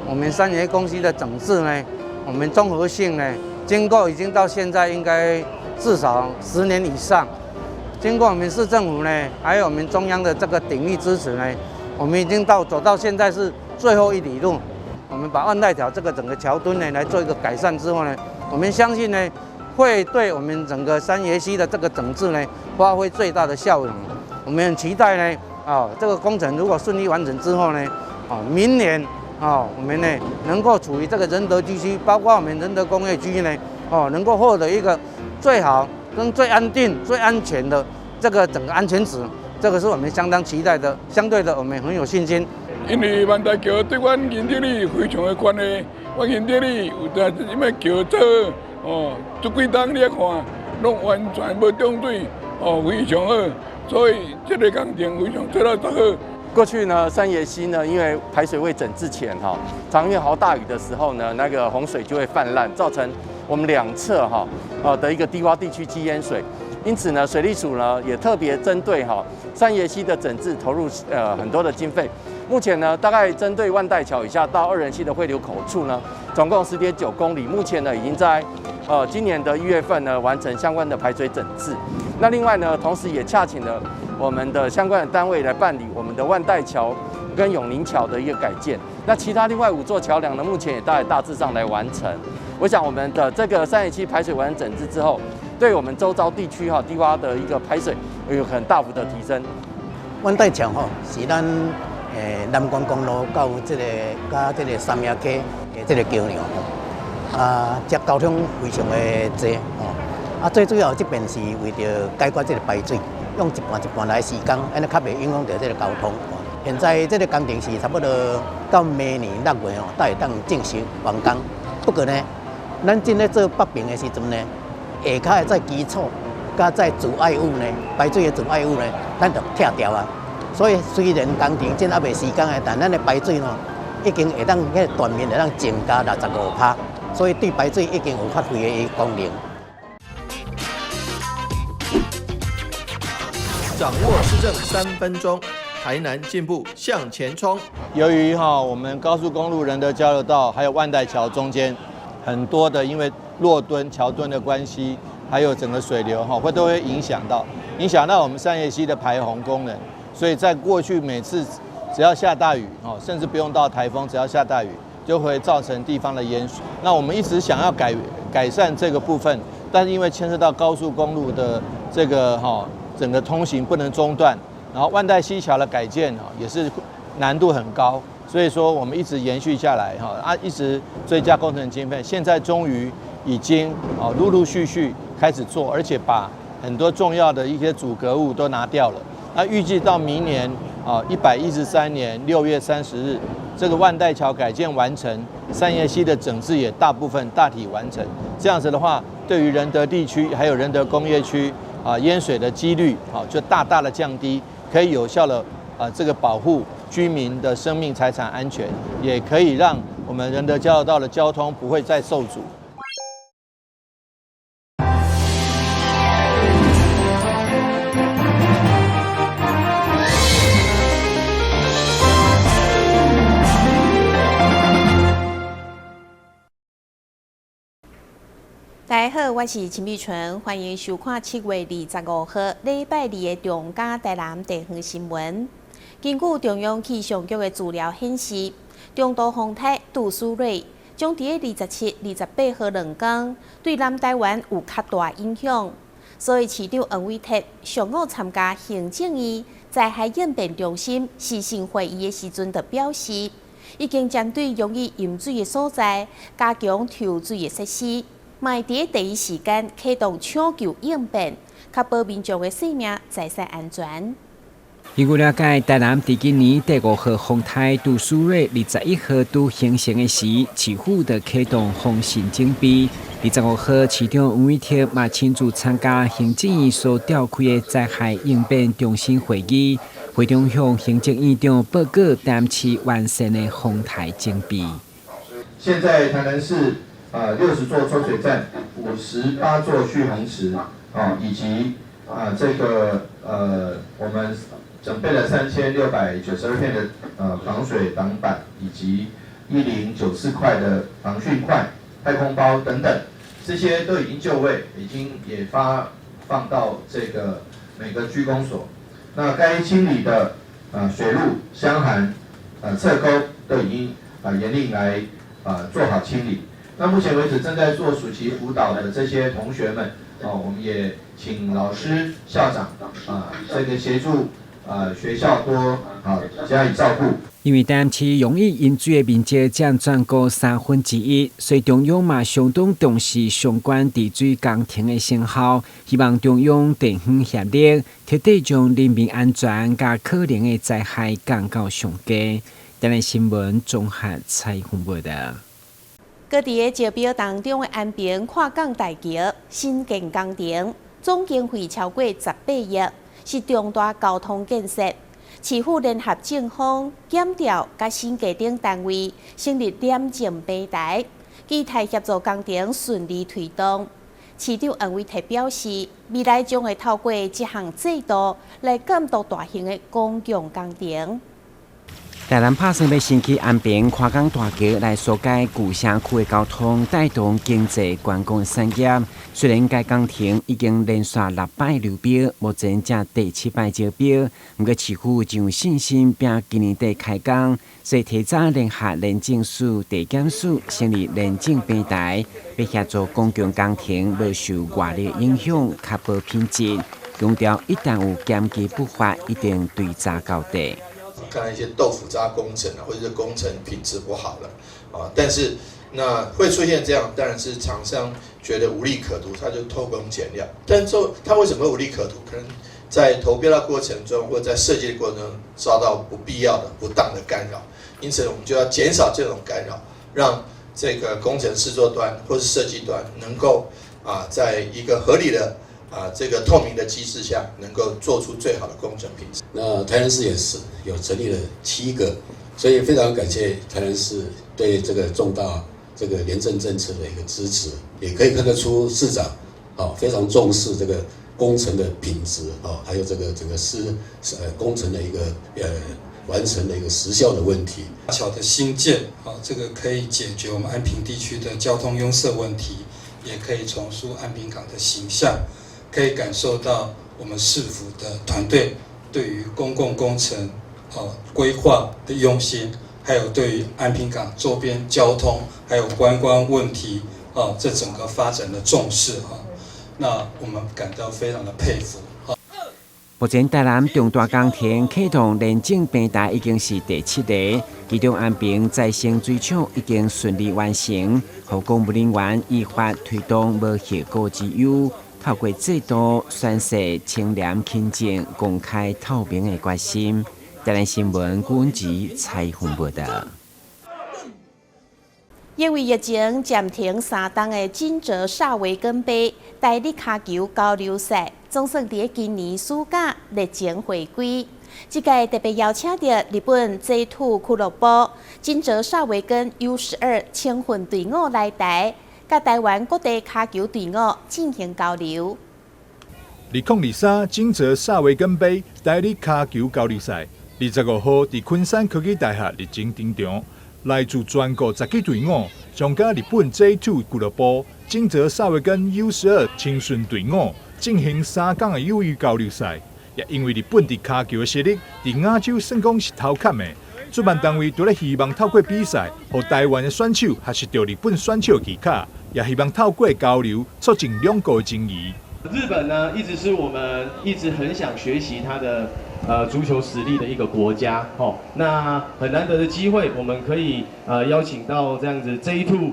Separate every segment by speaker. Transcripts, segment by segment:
Speaker 1: 我們三爺公溪的整治呢，我們綜合性呢，經過已經到現在應該至少10年以上，經過我們市政府呢，還有我們中央的這個鼎力支持呢，我們已經到走到現在是最後一里路。我們把萬代橋這個整個橋墩呢來做一個改善之後呢，我們相信呢，會對我們整個三爺溪的這個整治呢發揮最大的效用。我們很期待呢，啊，這個工程如果順利完成之後呢，啊，明年啊，我們呢能夠處於這個仁德區，包括我們仁德工業區呢，哦，能夠獲得一個最好、跟最安定、最安全的這個整個安全值，這個是我們相當期待的。相對的，我們很有信心。
Speaker 2: 因為萬代橋對阮仁德里非常的關係，阮仁德里有當這物橋做哦，這幾冬你來看，攏完全無漲水，哦，非常好，所以這個工程非常做得足好。
Speaker 3: 過去呢，三爺溪呢，因為排水未整治前哈，常遇豪大雨的時候呢，那個洪水就會泛濫，造成我們兩側哈的一個低窪地區積淹水。因此呢，水利署呢也特別針對哈三爺溪的整治投入很多的經費。目前呢，大概針對萬代橋以下到二仁溪的匯流口處呢，總共10.9公里，目前呢已經在今年的1月份呢完成相關的排水整治。那另外呢，同時也洽請了我們的相關的單位來辦理我們的萬代橋跟永寧橋的一個改建。那其他另外5座橋梁呢，目前也大概大致上來完成。我想我們的這個三爺溪排水完成整治之後，對我們周遭地區哈低窪的一個排水有很大幅的提升。
Speaker 4: 萬代橋吼是咱南關公路到這個佮這個三爺溪的這個橋梁吼，啊，這交通非常的濟吼，啊，最主要這邊是為著解決這個排水，用一半一半來施工，按呢較袂影響著這個交通。現在這個工程是差不多到明年6月吼，才會當正式完工。不過呢，咱正咧做北爿的時陣呢，下跤的這基礎佮這阻礙物呢，排水的阻礙物呢，咱就拆掉啊。所以雖然工程這猶未施工的，但咱的排水吼已經會當彼個斷面會當增加65%，所以對排水已經有發揮的功能。
Speaker 5: 掌握市政3分鐘，台南進步向前衝。
Speaker 6: 由於哈我們高速公路仁德交流道還有萬代橋中間很多的因為落墩橋墩的關係，還有整個水流哈會都會影響到我們三葉溪的排洪功能。所以在過去每次只要下大雨哦，甚至不用到台風，只要下大雨就會造成地方的淹水。那我們一直想要改善這個部分，但是因為牽涉到高速公路的這個哈整個通行不能中斷，然後萬代溪橋的改建也是難度很高，所以說我們一直延續下來哈啊，一直追加工程經費，現在終於已經哦陸陸續續開始做，而且把很多重要的一些阻隔物都拿掉了。那預計到明年啊，113年6月30日，這個萬代橋改建完成，三葉溪的整治也大部分大體完成。這樣子的話，對於仁德地區還有仁德工業區啊淹水的幾率啊就大大的降低，可以有效的啊這個保護居民的生命財產安全，也可以讓我們仁德交流道的交通不會再受阻。
Speaker 7: 大家好，我是陳美純，歡迎收看7月25號禮拜二的中嘉台南地方新聞。根據中央氣象局的資料顯示，中度風颱杜蘇芮將佇27、28號兩工對南台灣有較大影響，所以市長黃偉哲上午參加行政院災害應變中心視訊會議的時陣，就表示已經針對容易淹水的所在加強抽水的設施。嘛會佇第一時間啟動搶救應變，確保民眾的性命財產安全。
Speaker 8: 根據了解，台南佇今年第五號風颱杜蘇芮21號拄形成的時，市府就啟動防汛準備。25號，市長黃偉哲嘛親自參加行政院所召開的災害應變中心會議，會中向行政院長報告台南市完善的防颱準備。
Speaker 9: 現在台南市60座抽水站，58座蓄洪池，啊，以及啊這個我們準備了3692片的防水擋板，以及1094塊的防汛塊、太空包等等，這些都已經就位，已經也發放到這個每個區公所。那該清理的水路、箱涵、側溝都已經嚴令來做好清理。那目前為止正在做暑期輔導的這些同學們，哦，我們也請老師、校長啊，這個協助學校多加以照顧。
Speaker 8: 因為台南市容易淹水的面積佔全國1/3，所以中央嘛相當重視相關治水工程的成效，希望中央地方協力，徹底將人民安全佮可能的災害降到上低。台南新聞綜合採訪報道。
Speaker 7: 閣佇咧招標當中的安平跨港大橋新建工程，總經費超過18億，是重大交通建設。市府聯合政風、檢調佮審計等單位成立廉政平台，期待協助工程順利推動。市長黃偉哲表示，未來將會透過這項制度來監督大型的公共工程。
Speaker 8: 台南拍算欲新起安平跨港大橋來疏解舊城區的交通，帶動經濟觀光產業。雖然該工程已經連續六擺流標，目前正第七擺招標，毋過市府真有信心拚今年底開工，所以提早聯合廉政署、地檢署成立廉政平台，欲協助公共工程無受外力影響，確保品質。強調一旦有檢舉不法，一定追查到底。
Speaker 10: 看一些豆腐渣工程啊，或者是工程品質不好了啊，但是那會出現這樣，當然是廠商覺得無利可圖，他就偷工減料。但是他為什麼會無利可圖？可能在投標的過程中，或者在設計的過程中遭到不必要的、不當的干擾。因此，我們就要減少這種干擾，讓這個工程製作端或是設計端能夠在一個合理的這個透明的機制下，能夠做出最好的工程品質。
Speaker 11: 那台南市也是有成立了7個，所以非常感謝台南市對這個重大這個廉政政策的一個支持，也可以看得出市長非常重視這個工程的品質啊，還有這個整個施工程的一個完成的一個時效的問題。
Speaker 12: 橋的興建啊，這個可以解決我們安平地區的交通擁塞問題，也可以重塑安平港的形象。可以感受到我們市府的團隊對於公共工程規劃的用心，還有對於安平港周邊交通還有觀光問題這整個發展的重視哈，那我們感到非常的佩服。
Speaker 8: 目前台南重大工程啟動廉政平台已經是第七個，其中安平再生水廠已經順利完成，予公務人員依法推動無後顧之憂。透過制度宣誓清廉勤政、公開透明的決心。台南新聞阮子採訪報道。
Speaker 7: 因為疫情暫停3冬的金澤薩維根杯台日跤球交流賽，總算佇今年暑假熱情回歸。這屆特別邀請著日本 J2 俱樂部金澤薩維根 U12 青訓隊伍來台，佮台灣各地跤球隊伍進行交流。
Speaker 13: 2023金澤薩維根杯台日跤球交流賽，25號佇昆山科技大學熱情登場，來自全國10支隊伍，將佮日本 J2 俱樂部金澤薩維根 U12 青訓隊伍進行3工的友誼交流賽。也因為日本佇跤球的實力佇亞洲算講是頭殼的，主辦單位除了希望透過比賽，予台灣的選手學習著日本選手的技巧，也希望透過交流促進兩國的情誼。
Speaker 14: 日本呢，一直是我們一直很想學習他的足球實力的一個國家，哦，那很難得的機會，我們可以邀請到這樣子 J2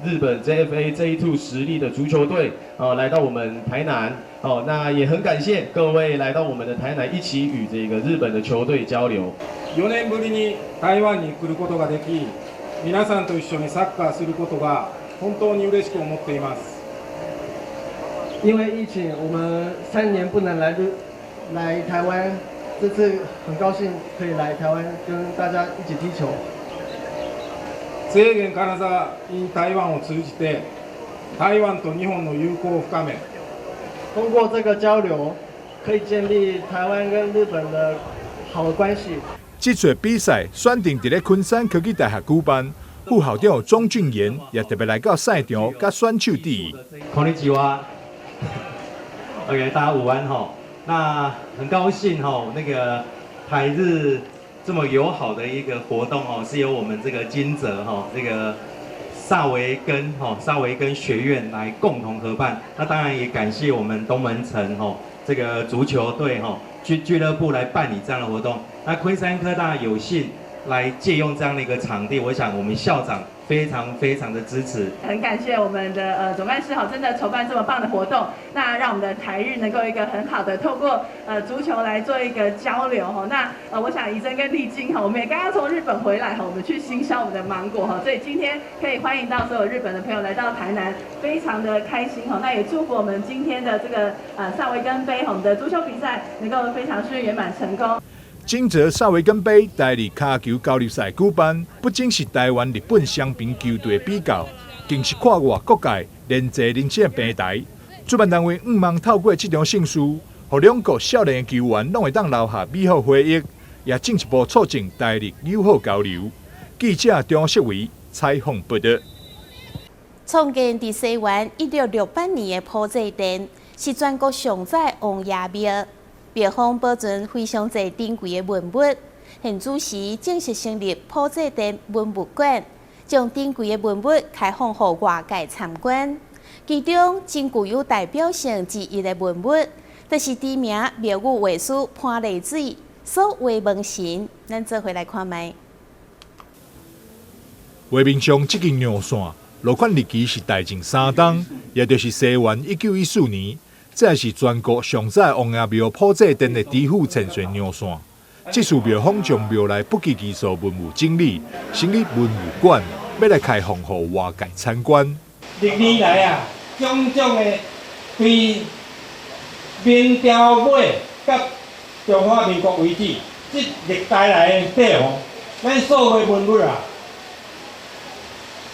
Speaker 14: 日本 JFA J2 實力的足球隊，來到我們台南，哦，那也很感謝各位來到我們的台南，一起與這個日本的球隊交流。
Speaker 15: 4年ぶりに台灣に來ることができ、皆さんと一緒にサッカーすることが本当に嬉しく思っています。
Speaker 16: 因為疫情，我們3年不能來台灣，這次很高興可以來台灣跟大家一起踢球。
Speaker 15: 制限金沢 in 台灣を通じて台灣と日本の友好を深め，
Speaker 16: 通過這個交流，可以建立台灣跟日本的好的關係。
Speaker 13: 這次比賽選定佇咧昆山科技大學舉辦，副校長鍾俊賢也特別來到賽場，佮選手致意。
Speaker 14: こんにちは。OK，大家午安吼。那很高興吼，那個台日這麼友好的一個活動哦，是由我們這個金澤吼，這個薩維根吼薩維根學院來共同合辦。那當然也感謝我們東門城吼這個足球隊吼俱樂部來辦理這樣的活動。那昆山科大有幸來借用這樣的一個場地，我想我們校長非常非常的支持。
Speaker 17: 很感謝我們的總幹事哈，真的籌辦這麼棒的活動，那讓我們的台日能夠一個很好的透過足球來做一個交流哈。那我想怡珍跟麗晶哈，我們也剛剛從日本回來哈，我們去行銷我們的芒果哈，所以今天可以歡迎到所有日本的朋友來到台南，非常的開心哈。那也祝福我們今天的這個薩維根杯我們的足球比賽能夠非常順利圓滿成功。
Speaker 13: 金澤薩維根杯台日跤球交流賽舉辦，不僅是台灣、日本雙邊球隊的比較，更是跨越國界連結人生的平台。主辦單位向望透過這場盛事，予兩國少年的球員攏會當留下美好回憶，也進一步促進台日友好交流。記者張世維採訪報導。
Speaker 7: 創建佇西元1668年的普濟殿，是全國上早王爺廟。廟方保存非常濟珍貴的文物，現主時正式成立普濟殿文物館，將珍貴的文物開放予外界參觀。其中真具有代表性之一的文物，就是知名廟宇畫師潘麗水所畫門神。咱做伙來看覓。
Speaker 13: 畫面上這根陽線，落款日期是大正三冬，也就是西元1914年。這是全國上早王爺廟普濟殿的知府千歲陽線。這次廟方將廟內不計其數文物整理，成立文物館，欲來開放予外界參觀。
Speaker 18: 歷年來啊，種種的對明朝尾到中華民國為止，這歷代來的帝王，咱所有的文物啊，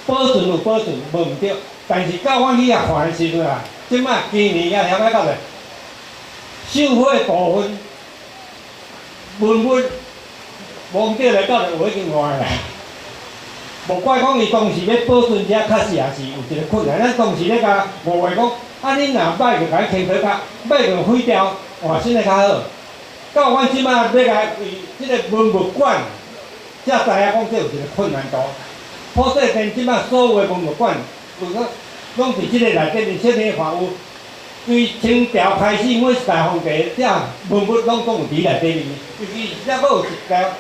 Speaker 18: 保存有保存，無毋對。但是到阮去遐看的時陣啊，這擺今年也曉得到咧，收貨部分文物無對來到就有已經壞啦。無怪講伊當時欲保存遮，確實也是有一個困難。咱當時咧共誤會講，啊，恁若歹就共伊清洗較，歹就毀掉，換新的較好。到阮這擺欲來為這个文物館，才知影講這有一個困難度。普濟殿這擺所有的文物館，有講攏佇這個內底面，說實話有，對清朝開始，每一代皇帝，這文物攏總有佇內底面。尤其是這閣有一條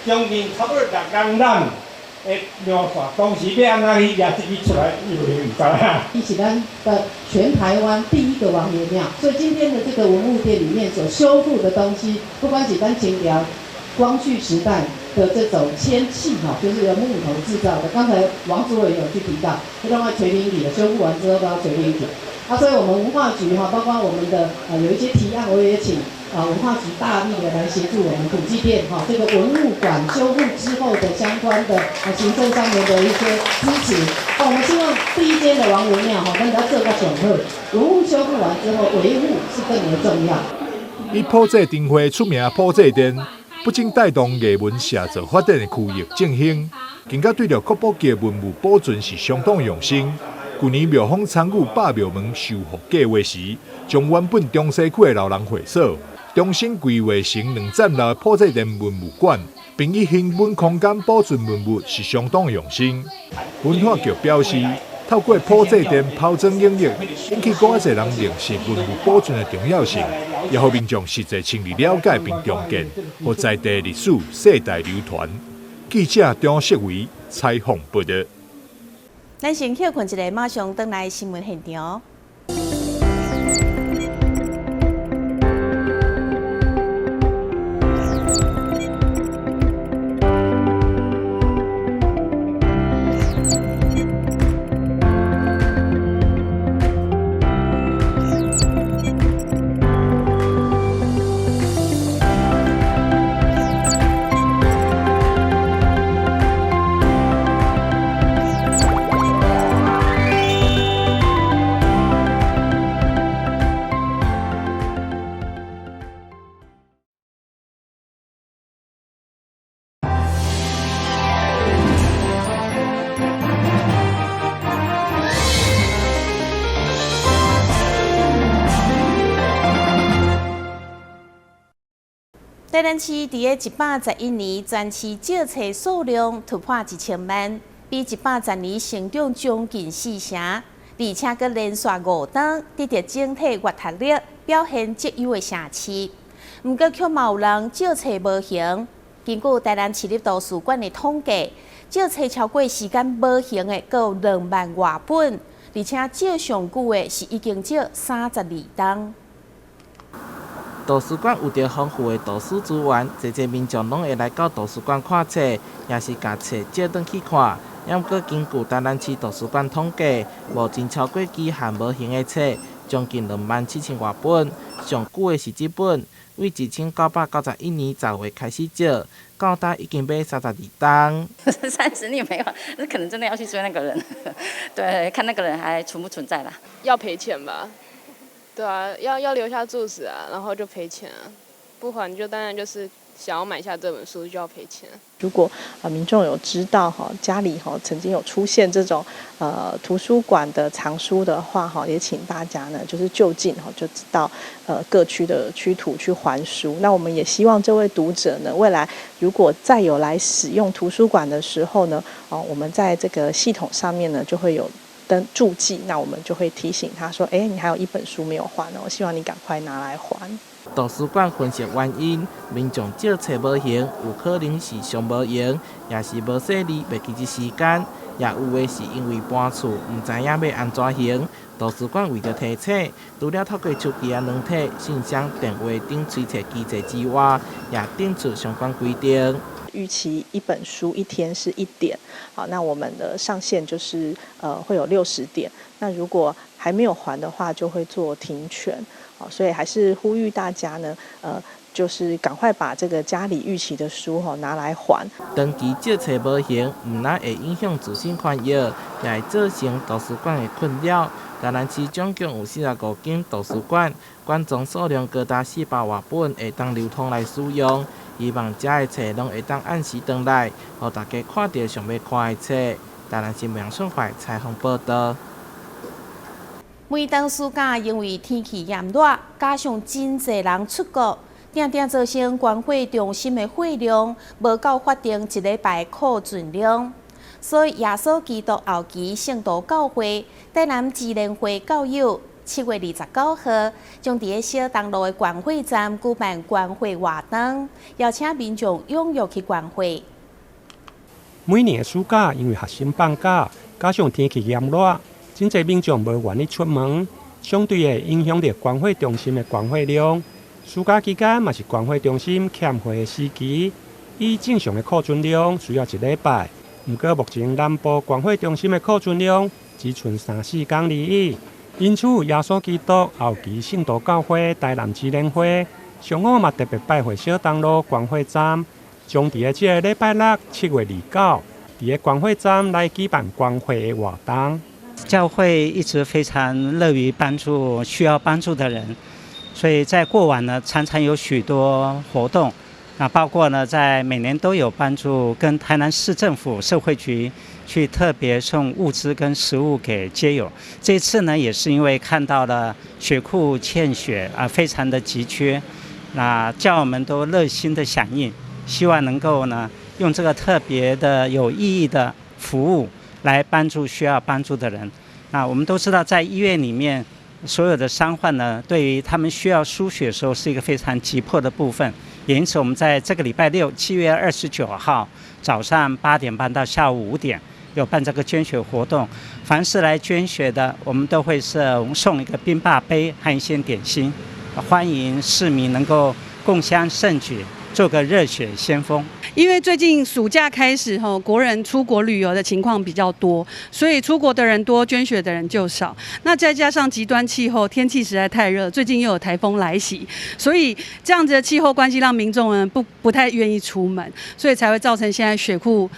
Speaker 18: 將近差不多六公擔的陽線，當時欲按怎去掠這支出來，伊就毋知影。
Speaker 19: 伊是咱的全台灣第一個王爺廟，所以今天的這個文物殿裡面所修復的東西，不管是咱清朝光緒時代的這種鉛器哈，就是由木頭製造的。剛才王主委有去提到，就讓它垂靈體的修復完之後都要垂靈體。啊，所以我們文化局哈，包括我們的有一些提案，我也請文化局大力的來協助我們古蹟店哈，這個文物館修復之後的相關的行政上面的一些支持。我們希望第一間的王爺廟哈，咱要做個上好，文物修復完之後維護是更為重要。
Speaker 13: 以普濟燈會出名普濟殿，不僅帶動藝文寫作發展的區域振興，更加對著國寶級文物保存是相當用心。去年廟方參與百廟門修復計劃時，將原本中西區的老人會所重新規劃成兩層樓的普濟殿文物館，並以恆溫空間保存文物是相當用心。文化局表示，透過普濟殿拋磚引玉，引起閣較濟人認識文物保存的重要性，也予民眾實際親歷了解並重建，予在地歷史世代流傳。記者張世維採訪報導。
Speaker 7: 咱先歇睏一下，馬上轉來新聞現場。南市佇咧111年全市借冊數量突破1000萬，比110年成長將近四成，而且閣連續5冬得著整體閱讀率表現質優的城市。毋過卻嘛有人借冊無還。根據台南市立圖書館的統計，借冊超過時間無還的，閣有2萬外本，而且借上久的是已經借32冬。
Speaker 20: 圖書館有著豐富的圖書資源，濟濟民眾攏會來到圖書館看冊，抑是共冊借轉去看。毋過根據台南市圖書館統計，目前超過期限無還的冊將近2萬7千外本，上久的是這本，對1991年10月開始借，到今已經欲32冬。
Speaker 21: 30年沒還，那可能真的要去追那個人，對，看那個人還存不存在啦。
Speaker 22: 要賠錢吧？對啊，要留下住址啊，然後就賠錢啊，不還就當然就是想要買下這本書就要賠錢。
Speaker 23: 如果民眾有知道哈家裡哈曾經有出現這種圖書館的藏書的話哈，也請大家呢就是就近哈就知道各區的區圖去還書。那我們也希望這位讀者呢，未來如果再有來使用圖書館的時候呢，哦我們在這個系統上面呢就會有登註記，那我們就會提醒他說，哎，你還有一本書沒有還哦，希望你趕快拿來還。
Speaker 20: 圖書館分析原因，民眾借冊無還，有可能是上無閒，抑是無細膩袂記得時間，也有的是因為搬厝，毋知影欲按怎還。圖書館為著提醒，除了透過手機仔軟體、信箱、電話等催冊機制之外，也定出相關規定。
Speaker 23: 預期一本書一天是1點，好，那我們的上限就是會有60點。那如果還沒有還的話，就會做停權。好，所以還是呼籲大家呢，就是趕快把這個家裡逾期的書吼拿來還。
Speaker 20: 長期借冊無還，毋但會影響自身權益，也會造成圖書館的困擾。台南市總共有45間圖書館，館藏數量高達400外本，會當流通來使用。希望遮的冊攏會當按時轉來，予大家看著想欲看的冊。台南新聞順快採訪報導。
Speaker 7: 每當暑假因為天氣炎熱，加上真濟人出國，定定造成捐血中心的血量無夠法定一禮拜庫存量，所以耶穌基督後期聖徒教會台南支聯會教友7月29號將佇咧小東路的捐血站舉辦捐血活動，邀請民眾踴躍去捐血。
Speaker 24: 每年暑假因為學生放假，加上天氣炎熱，真濟民眾無願意出門，相對會影響著捐血中心的捐血量。暑假期間嘛是捐血中心欠血的時期，以正常的庫存量需要一禮拜，毋過目前南部捐血中心的庫存量只賰3、4工而已。因此，耶穌基督後期聖徒教會台南支聯會上午嘛特別拜會小東路捐血站，將佇咧這个禮拜六7月29，佇咧捐血站來舉辦捐血的活動。
Speaker 25: 教會一直非常樂於幫助需要幫助的人，所以在過往呢，常常有許多活動，啊，包括呢，在每年都有幫助跟台南市政府社會局去特別送物資跟食物給街友。這次呢，也是因為看到了血庫欠血啊，非常的急缺，那教友們都熱心的響應，希望能夠呢，用這個特別的有意義的服務來幫助需要幫助的人。那我們都知道，在醫院裡面，所有的傷患呢，對於他們需要輸血的時候，是一個非常急迫的部分。也因此，我們在這個禮拜六，7月29號早上8點半到下午5點，有辦這個捐血活動。凡是來捐血的，我們都會是送一個冰霸杯和一些點心，歡迎市民能夠共襄盛舉，做個熱血先鋒。
Speaker 26: 因為最近暑假開始吼，國人出國旅遊的情況比較多，所以出國的人多，捐血的人就少。那再加上極端氣候，天氣實在太熱，最近又有颱風來襲，所以這樣子的氣候關係讓民眾們不太願意出門，所以才會造成現在血庫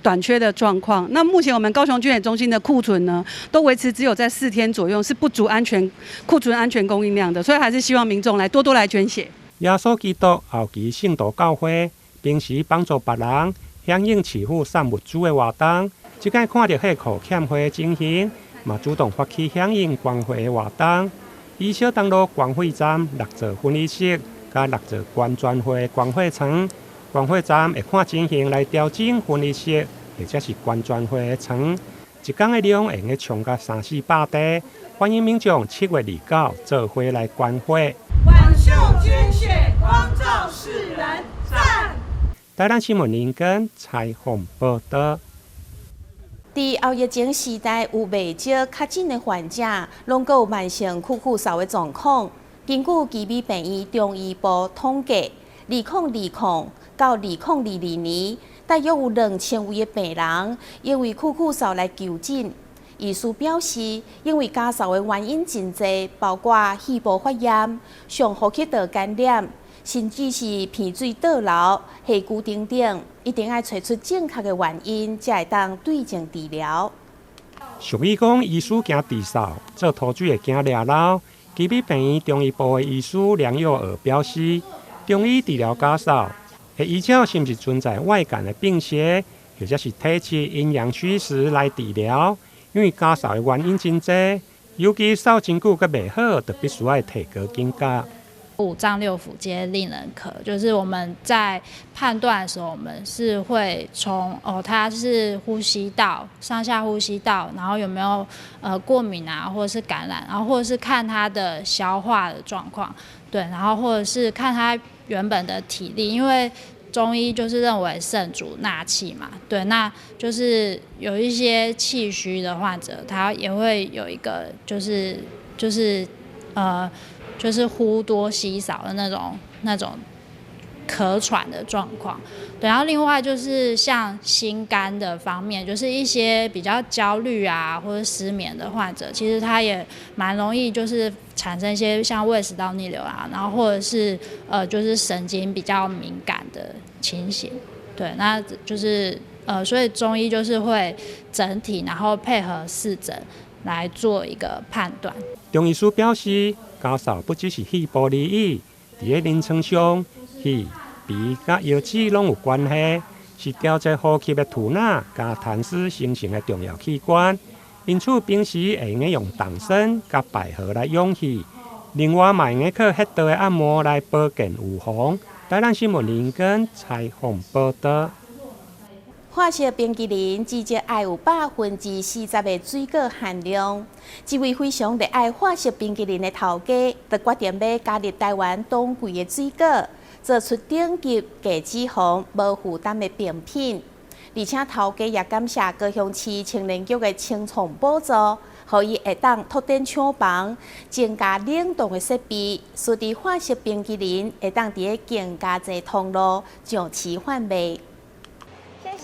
Speaker 26: 短缺的狀況。那目前我們高雄捐血中心的庫存呢，都維持只有在4天左右，是不足安全庫存安全供應量的，所以還是希望民眾來多多來捐血。
Speaker 24: 耶穌基督後期聖徒教會平時幫助別人、響應市府送物資的活動，這擺看著血庫欠血的情形，嘛主動發起響應捐血的活動。以小東路捐血站六座分離室，佮六座捐专血的捐血床。捐血站會看情形來調整分離室或者是捐專血的床。一工的量會用衝到三四百袋，歡迎民眾7月29做伙來捐血。
Speaker 1: 挽袖捐血，光照世人，讚！
Speaker 24: 台南新聞林根採訪報導。
Speaker 7: 佇後疫情時代，有袂少確診的患者，攏閣有慢性咳咳嗽的狀況。根據奇美病院中醫部統計，2020到2022年，大約有2000位的病人因為咳咳嗽來求診。醫師表示，因為咳嗽的原因真濟，包括肺部發炎、上呼吸道感染，甚至是鼻水倒流、血瘀等等，一定愛揣出正確的原因，才會當對症治療。
Speaker 24: 俗語講，醫師驚治嗽，做塗水的驚掠摟。奇美病院中醫部的醫師梁佑娥表示，中醫治療咳嗽，會依照是毋是存在外感的病邪，或者是體質陰陽虛實來治療。因為咳嗽的原因真濟，尤其嗽真久閣袂好，就必須愛提高警覺。
Speaker 2: 五臟六腑皆令人咳，就是我們在判斷的時候，我們是會從哦，他是呼吸道上下呼吸道，然後有沒有過敏啊，或者是感染，然後或者是看他的消化的狀況，對，然後或者是看他原本的體力，因為中醫就是認為腎主納氣嘛，對，那就是有一些氣虛的患者，他也會有一個就是呼多吸少的那種咳喘的狀況，對，然後另外就是像心肝的方面，就是一些比較焦慮啊或者失眠的患者，其實他也蠻容易就是產生一些像胃食道逆流啊，然後或者是就是神經比較敏感的情形，對，那就是所以中醫就是會整體，然後配合四診來做一個判斷。
Speaker 24: 中醫師表示，咳嗽不只是肺部而已，佇咧臨床上，肺、鼻佮腰子攏有關係，是調節呼吸的吐納佮痰濕形成的重要器官。因此，平時會用得用黨參佮百合來養氣，另外嘛會用得靠穴道的按摩來保健預防。台南新聞林根採訪報導。
Speaker 7: 法式冰淇淋至少愛有40%的水果含量。這位非常熱愛法式冰淇淋的頭家，就決定欲加入台灣當季的水果，做出頂級低脂肪、無負擔的冰品。而且頭家也感謝高雄市青年局的青創補助，予伊會當拓展廠房，增加冷凍的設備，使得法式冰淇淋會當佇咧更加濟通路上市販賣。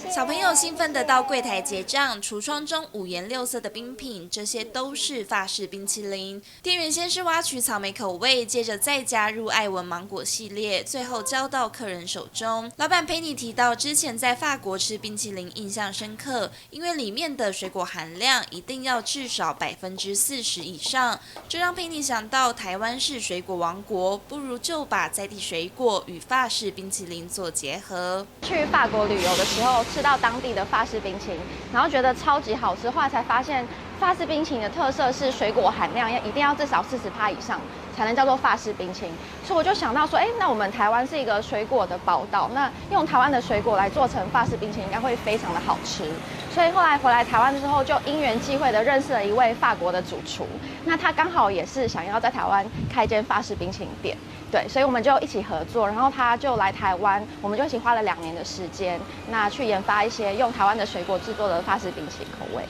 Speaker 3: 小朋友興奮地到櫃檯結賬，櫥窗中五顏六色的冰品，這些都是法式冰淇淋。店員先是挖取草莓口味，接着再加入愛文芒果系列，最後交到客人手中。老闆佩妮提到，之前在法國吃冰淇淋印象深刻，因為裡面的水果含量一定要至少40%以上，這讓佩妮想到台灣是水果王國，不如就把在地水果與法式冰淇淋做結合。
Speaker 4: 去法國旅遊的時候，吃到當地的法式冰淇淋，然後覺得超級好吃。後來才發現，法式冰淇淋的特色是水果含量要一定要至少40趴以上，才能叫做法式冰淇淋。所以我就想到說，哎，那我們台灣是一個水果的寶島，那用台灣的水果來做成法式冰淇淋，應該會非常的好吃。所以後來回來台灣之後，就因緣際會的認識了一位法國的主廚，那他剛好也是想要在台灣開間法式冰淇淋店。對，所以我們就一起合作，然後他就來台灣，我們就一起花了2年的時間，那去研發一些用台灣的水果製作的法式冰淇淋口味。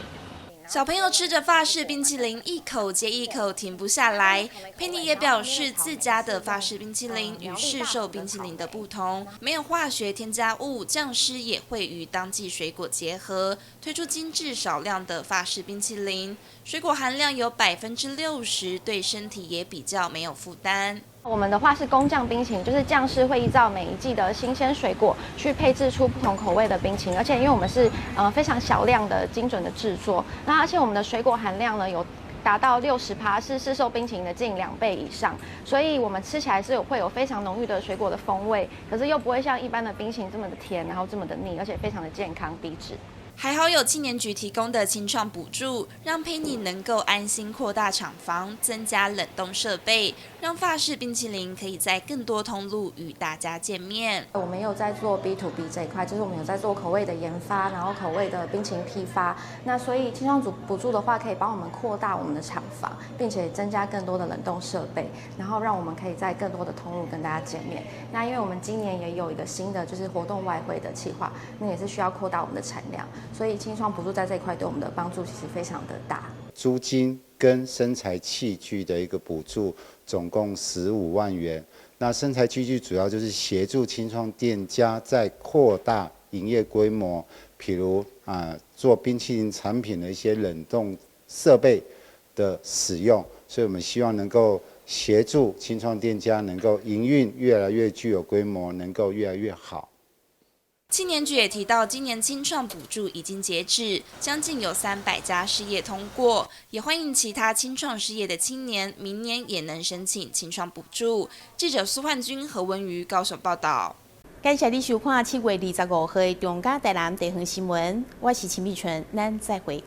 Speaker 3: 小朋友吃着法式冰淇淋，一口接一口停不下來。佩妮也表示，自家的法式冰淇淋與市售冰淇淋的不同，沒有化學添加物，醬汁也會與當季水果結合，推出精緻少量的法式冰淇淋，水果含量有60%，對身體也比較沒有負擔。
Speaker 4: 我們的話是工匠冰淇淋，就是匠師會依照每一季的新鮮水果去配置出不同口味的冰淇淋，而且因為我們是非常小量的精準的製作，那而且我們的水果含量呢有達到60%，是市售冰淇淋的近2倍以上，所以我們吃起來是會有非常濃郁的水果的風味，可是又不會像一般的冰淇淋這麼的甜，然後這麼的膩，而且非常的健康低脂。
Speaker 3: 還好有青年局提供的青創補助，讓佩妮能夠安心擴大廠房，增加冷凍設備，讓法式冰淇淋可以在更多通路與大家見面。
Speaker 4: 我們有在做 B to B 這一塊，就是我們有在做口味的研發，然後口味的冰淇淋批發。那所以青創組補助的話，可以幫我們擴大我們的廠房，並且增加更多的冷凍設備，然後讓我們可以在更多的通路跟大家見面。那因為我們今年也有一個新的就是活動外燴的企劃，那也是需要擴大我們的產量。所以青創補助在這一塊對我們的幫助其實非常的大。
Speaker 5: 租金跟生材器具的一個補助，總共15萬元。那生材器具主要就是協助青創店家在擴大營業規模，譬如做冰淇淋產品的一些冷凍設備的使用，所以我們希望能夠協助青創店家能夠營運越來越具有規模，能夠越來越好。
Speaker 3: 青年局也提到，今年青創補助已經截止，將近有300家事業通過，也歡迎其他青創事業的青年，明年也能申請青創補助。記者蘇煥君、何文瑜高雄報道。
Speaker 7: 感謝你收看7月25號的中嘉台南地方新聞，我是秦美純，咱再會。